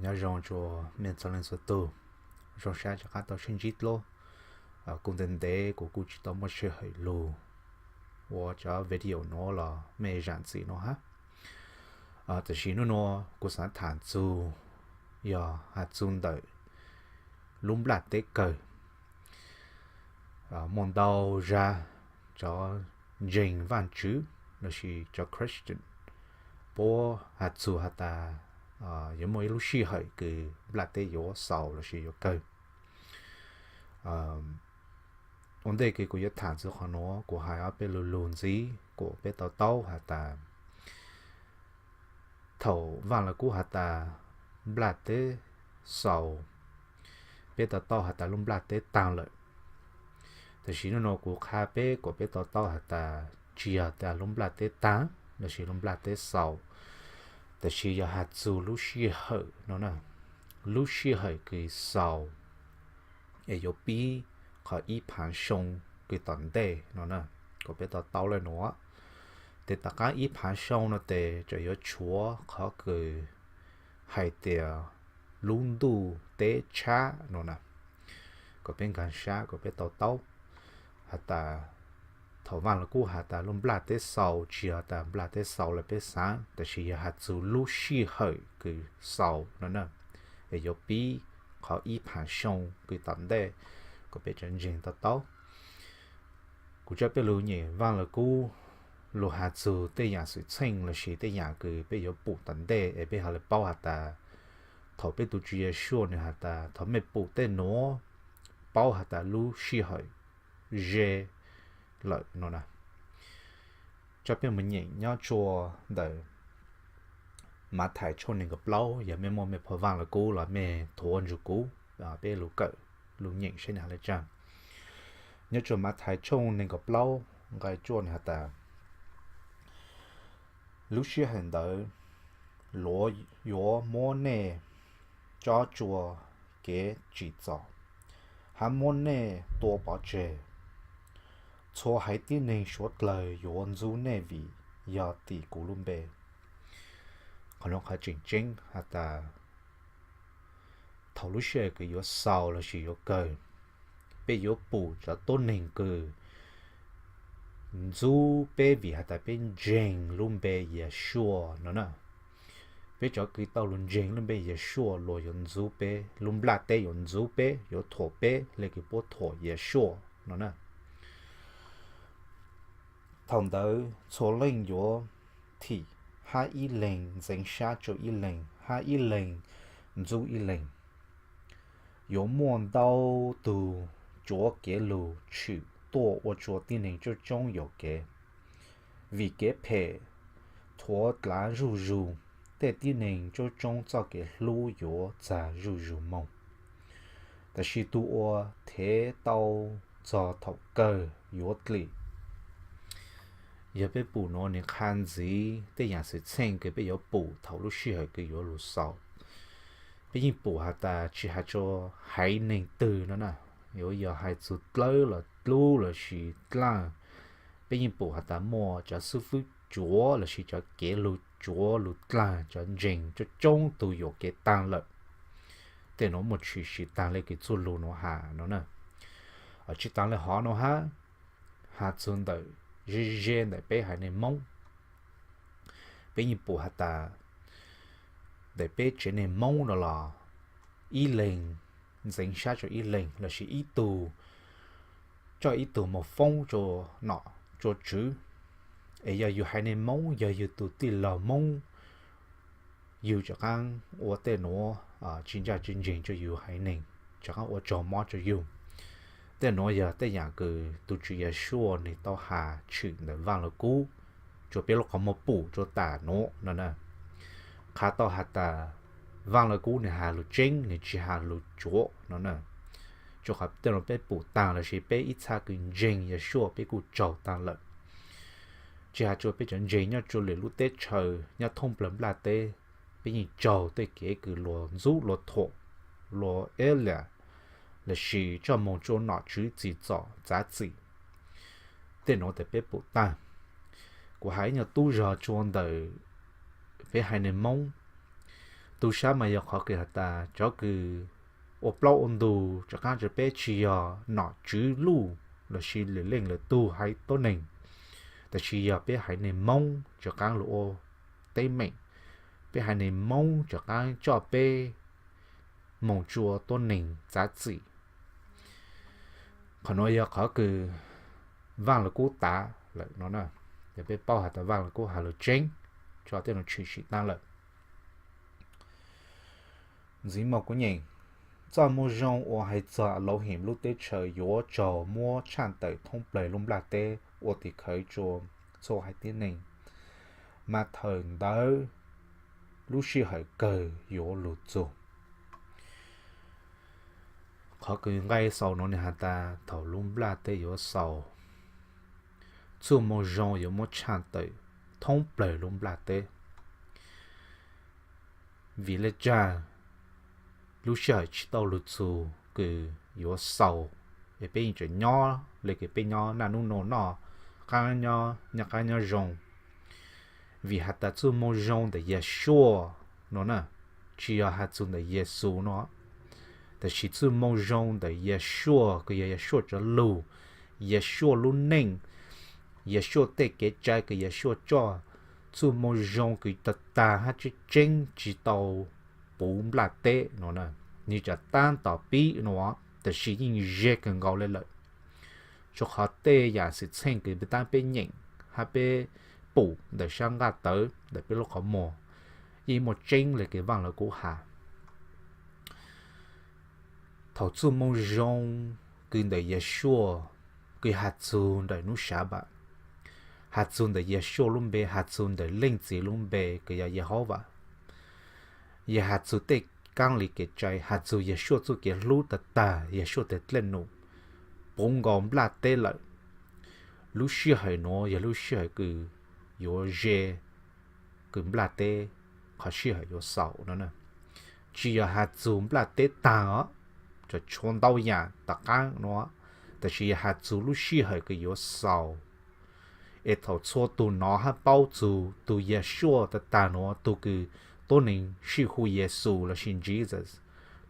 Nyob zoo rua mej txhua leej txhua tug, zoo sab rov qab tau sib ntsib dlua. Kuv ntev ntev kuv kuj tsis tau muaj sij hawm lug ua cov video nuav los mej zam txim nuav hab. Tab sis nub nuav kuv xaav tham txug, yog has txug ntawm lub nplaj teb kawg. Muaj ntau zag cov ntseeg Vaajtswv lossis cov Christian puab has txug has tas yuav muaj ib lub sij hawm kws nplaj teb yuav xaus lossis yuav kawg. Ua ntej kws kuv yuav tham txug qhov nuav, kuv hais ob peb lug lug ntxiv kuas peb to taub has tas thaum Vaaj Lug Kub has tas nplaj teb xaus, peb to taub has tas lub nplaj teb taag lawm. Tab sis nub nuav kuv qha peb kuas peb to taub has tas tsi yog tas lub nplaj teb taag lossis lub nplaj teb xaus, tab sis yog has txug lub sij hawm no na, lub sij hawm kws xaus es yuav pib qhov ib phaav xyoo kws tom ntej no na, kuas peb to taub le nuav. Tes tom qaab ib phaav xyoo no tes tseem yuav tshuav qhov kws hais tias lub ntuj teb tshab no na, kuas peb nkaag sab kuas peb to taub has tas thaum Vaaj Lug Kub has tas lub nplaj teb xaus tsi yog tas nplaj teb xaus le peb xaav, tab sis yog has txug lub sij hawm kws xaus no na, es yuav pib qhov ib phaav xyoo kws tom ntej, kuas peb cov ntseeg to taub. Kuv coj peb lug nyem Vaaj Lug Kub, lug has txug tej yaam xwm txheej lossis tej yaam kws peb yuav pum tom ntej es peb ho le paub has tas thaum peb tug Tswv Yeshua nwg has tas thaum mej pum tej nuav, paub has tas lub sij hawm ze lawm no na. Coj peb mus nyem nyob tsua ntawm Mathais tshooj neeg nkaum plaub, yog mej muaj mej phau Vaaj Lug Kub los mej thuav ntsug kuv, peb lug kawm lug nyem saib nwg has le caag. Nyob tsua Mathais tshooj neeg nkaum plaub nqai cuaj nwg has tas lub sij hawm ntawd luag yuav muab nej tso tsua kev tsim txom, hab muab nej tua pov tseg. Txhua haiv tib neeg suav dlawg yuav ntxub nej vim yog tim kuv lub npe. Qhov nuav qhov tseem ceeb has tas thaum lub sij hawm kws yuav xaus lossis yuav kawg, peb yuav pum cov tuab neeg kws ntxub peb vim has tas peb ntseeg lub npe Yeshua no na. Peb cov kws tau lug ntseeg lub npe Yeshua luag yuav ntxub peb, lub nplaj teb yuav ntxub peb, yuav thuam peb le kws puab thuam Yeshua no na. Thaum ntawd txhua leej yuav thim, hab ib leeg ntxeev sab rua ib leeg, hab ib leeg ntxub ib leeg. Yuav muaj ntau tug tsuav kev lug tshwm tuaj ua rua tib neeg coob coob yuam kev. Vim kev phem thuav dlaav zuj zug, tej tib neeg coob coob txoj kev hlub yuav txag zuj zug moog. Tab sis tug uas thev tau txog thaum kawg yuav dlim. Yog peb pum nuav nwg qha ntxiv tej yaam xwm txheej kws peb yuav pum thaum lub sij hawm kws yuav lug xaus. Peb yeej pum has tas tsi has tsua haiv neeg twg no na, yuav yog hais txug dlawb los dlub lossis dlaaj, peb yeej pum has tas muaj cov xwb fwb tsuav lossis cov kev lug tsuav lug dlaag cov ntseeg coob coob tug yuam kev taag lawm. Tej nuav muaj tshwm sim taag le kws txuj lug nuav has no na. Tsi taag le hov nuav hab, has txug ntawm ze ze ntawm peb haiv neeg Moob, peb yeej pum has tas ntawm peb tsev neeg Moob no los ib leeg ntxeev sab rua ib leeg lossis ib tug coj ib tug moog foob rua nom rua tswv. Es yog yug haiv neeg Moob, yog yug tug tij laug Moob, yug rov qaab ua tej nuav tsi ntsaj tsi ntseeg rua yug haiv neeg, rov qaab ua tsaug mob rua yug. Tej nuav yog tej yaam kws tug Tswv Yeshua nwg tau has tshwm ntawm Vaaj Lug Kub, rua peb lub qhov muag pum rua tam nuav no na. Qha tau has tas Vaaj Lug Kub nwg has lug tseeb, nwg tsi has lug tsuav no na. Rua qhov tej nuav peb pum taag lossis peb ib txha kws ntseeg Yeshua peb kuj tsaug taag lawm. Tsi has tsua peb cov ntseeg nyob tsua lwm lub teb chaws nyob thoob plawg nplaj teb, peb yeej tsaug tej kev kws luag ntxub luag thuam, luag elias, lossis coj moog tsua nom tswv txim txom txav txim. Tej nuav tes peb pum taag. Kuv has ib nyuag tub zog tsua ntawm peb haiv neeg Moob. Tu sab mas yog qhov kws has tas cov kws ua plaub ua ntug rov qaab rua peb tsi yog nom tswv luj lossis lwm leej lwm tug haiv tuab neeg, tab sis yog peb haiv neeg Moob rov qaab lug ua teeb meem, peb haiv neeg Moob rov qaab coj peb moog tsua tuab neeg txav txim. Qhov nuav yog qhov kws Vaaj Lug Kub tav lawm no na. Yog peb paub has tas Vaaj Lug Kub has lug tseeb tso tej nuav tshwm sim taag lawm. Ntxiv muaj kuv nyeem, txoj moo zoo uas hais txog Alohim lub teb chaws yuav raug muab tshaj tawm thoob plawg lub nplaj teb ua tim khawv rua txhua haiv tuab neeg, mas thaum ntawd lub sij hawm kawg yuav lug txug. Qhov kws nqai xaus nuav nwg has tas thaum lub nplaj teb yuav xaus, txuj moo zoo yuav muab tshaj tawm thoob plawg lub nplaj teb. Vim le caag lub sij hawm tsi tau lug txug kws yuav xaus, es peb yeej tseem nyob le kws peb nyob naj nub nuav noj, nyob qaab nyob zoo? Vim has tas txuj moo zoo ntawm Yeshua no na, tsi yog has txug ntawm Yexus no, tab sis txuj moo zoo ntawm Yeshua kws yog Yeshua cov lug, Yeshua lub neej, Yeshua tej kev cai kws Yeshua coj, txuj moo zoo kws tag tag hab tseeb tseeb tsi tau puv nplaj teb no na. Nwg tseem taab tom pib no, tab sis yeej ze kawg nkaus le lawm. Rua qhov tej yam xwm txheej kws peb taab peb nyeem hab peb pum ntawm sab nqaj tawv ntawm peb lub qhov muag, yeej muaj tseeb le kws Vaaj Lug Kub has. Thaum txuj moo zoo kws ntawm Yeshua, kws has txug ntawm nub Sabat, has txug ntawm Yeshua lub npe, has txug ntawm Leej Txiv lub npe kws yog Yehauvas, yog has txug tej kaab le kev cai, has txug Yeshua txuj kev hlub tag tag, Yeshua tej dlej num puv nkaus nplaj teb lawm, lub sij hawm nuav yog lub sij hawm kws yuav ze kws nplaj teb qhov sij hawm yuav xaus no. Tsi yog has txug nplaj teb taag os, tseem tshuav ntau yam tom qaab no, tab sis yog has txug lub sij hawm kws yuav xaus. Es thaum txhua tug nov hab paub txug tug Yeshua tag tag nuav, tug kws tuab neeg sij hu Yexus lossis Jesus,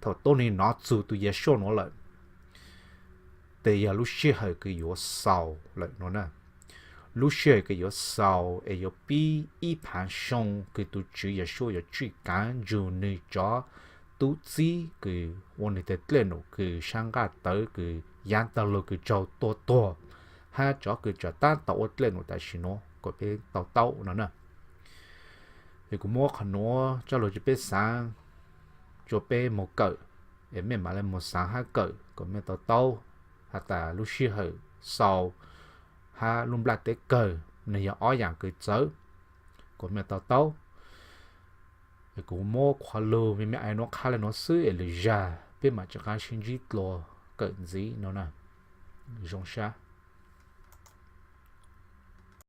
thaum tuab neeg nov txug tug Yeshua nuav lawm, tes yog lub sij hawm kws yuav xaus lawm no na. Lub sij hawm kws yuav xaus es yuav pib ib phaav xyoo kws tug Tswv Yeshua yuav tswj kaav nrug nwg cov tub txib kws ua nwg tej dlej num kws sab nqaj tawv kws yaav taag lug kws raug tua tuag, hab cov kws tseem taab tom ua dlej num tam sim nuav kuas peb tau taub no na. Es kuv muab qhov nuav coj lug rua peb xaav, rua peb moog kawm, es mej maam le moog xaav hab kawm kuas mej tau taub has tas lub sij hawm xaus hab lub nplaj teb kawg nwg yog ob yaam kws txawv kuas mej tau taub. Es kuv muab qhov lug me me ai nuav qha le nuav xwb es lwm zag peb maam rov qaab sib ntsib dlua kawm ntxiv no na. Zoo sab.